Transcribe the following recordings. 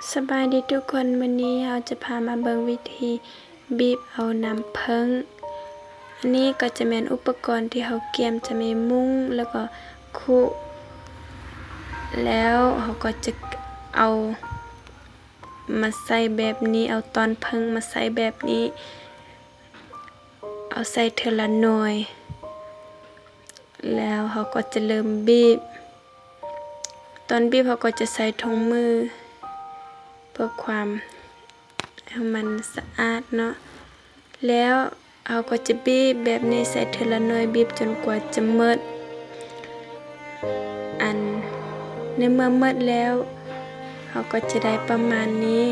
ສະບາຍດີທຸກຄົນ, ມື້ນີ້ເຮົາຈະພາມາເບິ່ງວິທີບີບເອົານ້ຳເຜິ້ງ. ອັນນີ້ກໍຈະແມ່ນອຸປະກອນທີ່ເຮົາກຽມ, ຈະມີມຸ້ງ ແລ້ວກໍຄຸ, ແລ້ວເຮົາກໍຈະເອົາມາໃສ່ແບບນີ້, ເອົາຕອນເຜິ້ງມາໃສ່ແບບນີ້, ເອົາໃສ່ເທື່ອລະໜ່ວຍ, ແລ້ວເຮົາກໍຈະເລີ່ມບີບ. ຕອນບີບເຮົາກໍຈະໃສ່ຖົງມືເພື່ອຄວາມໃຫ້ມັນສະອາດເນາະ, ແລ້ວເຮົາກໍຈະບີບແບບນີ້ໃສ່ເທື່ອລະໜ່ວຍ, ບີບຈົນກວ່າຈະໝົດ. ອັນ ໃນເມື່ອໝົດແລ້ວ ເຮົາກໍຈະໄດ້ປະມານນີ້.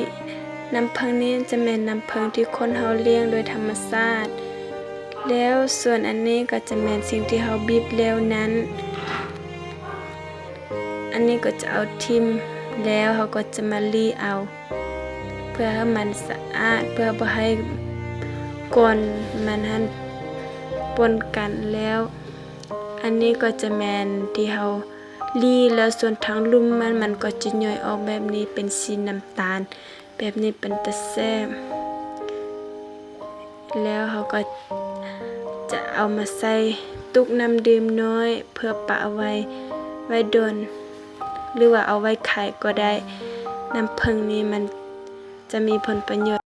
ນ້ຳເຜິ້ງນີ້ຈະແມ່ນນ້ຳເຜິ້ງທີ່ຄົນເຮົາລ້ຽງໂດຍທຳມະຊາດ, ແລ້ວສ່ວນອັນນີ້ກໍຈະແມ່ນສິ່ງທີ່ເຮົາບີບແລ້ວນັ້ນ. ອັນນີ້ກໍຈະເອົາຖິ້ມ, ແລ້ວເຮົາກໍຈະມາລີ້ເອົາ ເພື່ອໃຫ້ມັນສະອາດ, ເພື່ອບໍ່ໃຫ້ກ້ອນມັນຫັ້ນປົນກັນ. ແລ້ວອັນນີ້ກໍຈະແມ່ນທີ່ເຮົາລີ້ແລ້ວ, ສ່ວນທາງລຸ່ມມັນ, ມັນກໍຈະຍ່ອຍອອກແບບນີ້ເປັນສີນ້ຳຕານ, ແບບນີ້ເປັນຕາແຊບ. ແລ້ວເຮົາກໍຈະເອົາມາໃສ່ຕຸກນ້ຳດື່ມນ້ອຍ ເພື່ອປະໄວ້ ໄວ້ດົນ ຫຼືວ່າເອົາໄວ້ຂາຍກໍໄດ້. ນ້ຳເຜິ້ງນີ້ມັນຈະມີຜົນປະໂຫຍດ